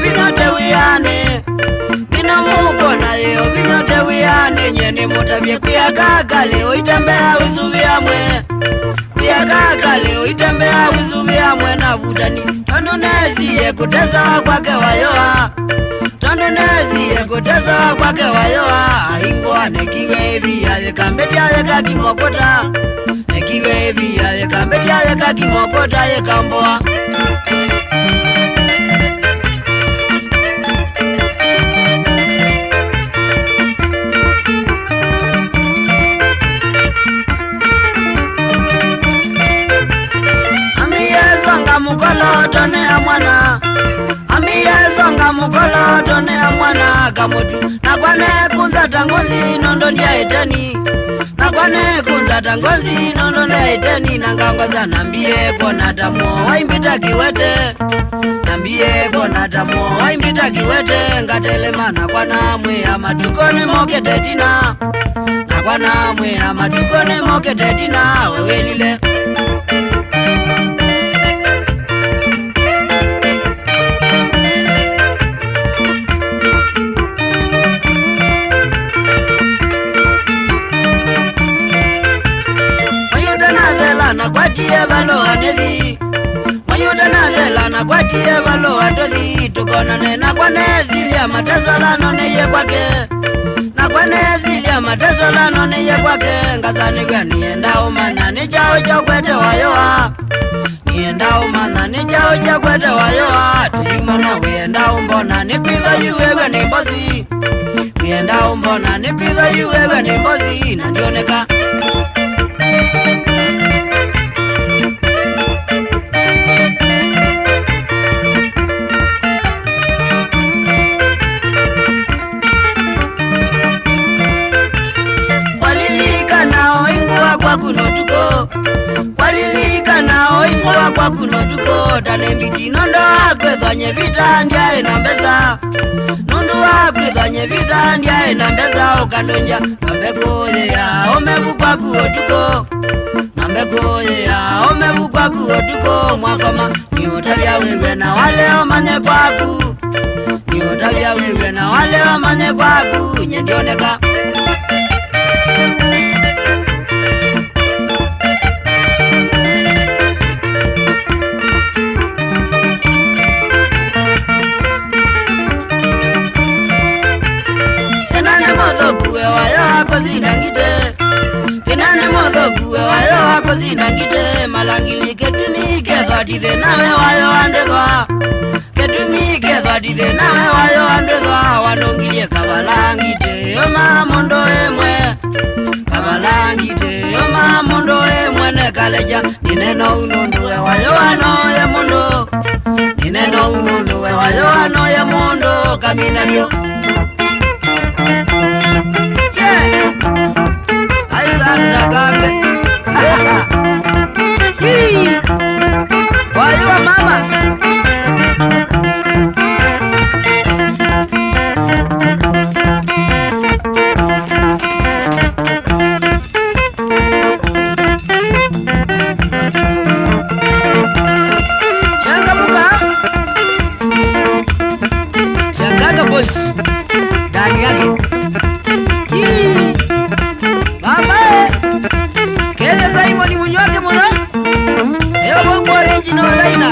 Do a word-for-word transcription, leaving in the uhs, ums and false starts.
Vinyote wĩanĩ, nginya mũkwona yĩo vinyote wĩanĩ, nye nĩmũtavye kwĩaka kalĩ ũitembea wĩsuvĩa mwe. Kwĩaka kalĩ ũitembea wĩsuvĩa mwe na vutani, tondũ nesie kũtesewa kwake wayoa. Tondũ nesie kũtesewa kwake wayoa, aingwa nekiwe ĩvia yĩkambĩtya yĩka kimokota. Nekiwe ĩvia yĩkambĩtya yĩka kimokota yĩkamboa. Ambie songa mũkoloto nĩ amwana. Ambie songa mũkoloto nĩ amwana kamũtu. Nakwa nekunza ta ngozi nũndũ ndyaĩteni. Nakwa nekunza ta ngozi nũndũ ndyaĩteni na ngangoza nambie kwona ta mũo waimbĩta kĩwete. Nambie kwona ta mũo waimbĩta kĩwete, ngatelema nakwa namwĩa matukũ nĩmokĩte tina. Nakwa namwĩa matukũ nĩmokĩte tina, we wĩlile. Mayũnda nathela nakwatie valũa nĩthi. Mayũnda nathela nakwatie valũa tũthi tũkonane, nakwa nesilya mateso lano nĩye kwake. Nakwa nesilya mateso lano nĩye kwake, ngasanĩw'a nĩenda ũmanya nĩ kyaũ kyakwete wayoa. Nĩenda ũmanya nĩ kyaũ kyakwete wayoa, tũyumana wĩenda ũmbona nĩkwĩthwa yu wewe nĩ mbosi. Wĩenda ũmbona nĩkwĩthwa yu wewe nĩ mbosi na ndioneka. Kwalilikana oingwa kwaku notuko. Kwalilikana oingwa kwaku notuko. Tane mbiti nondo akwethwa nye vita ndyae na mbesa. Nũndũ wa kwĩthwa nye vita ndyaĩ na mbesa ũkandũngya, nambe kũyĩa ũmevu kwaku ũtukũ. Nambe kũyĩa ũmevu kwaku ũtukũ mwakoma, nĩũtavya wĩw'e na walea ũmanye kwaku. Nĩũtavya wĩw'e na walea ũmanye kwaku, nye ndioneka. Kĩna nĩ mũthũku we wayo akũsinda ngitĩ. Kĩna nĩ mũthũku we wayo akũsinda ngitĩ. Malangili kĩtumi kethwa ti thĩna we wayo andĩthwa. Kĩtumi kethwa ti thĩna we wayo andĩthwa. Wandũngilie kavalangitĩ ũma mũndũ ĩmwe. Kavalangitĩ ũma mũndũ ĩmwe nĩkalekya. Nĩnena ũu nũndũ we wa Yoano ye mũndũ. Nĩnena ũu nũndũ we wa Yoano ye mũndũ kamina vyũ. Yeah. Aisanda kange. Hii. Kwa hiyo mama. Changamuka. Changaga boys. Ndani yake. Ii. Mama, eh. Kele Simon Munyoke mũno. Eo kwa original laina.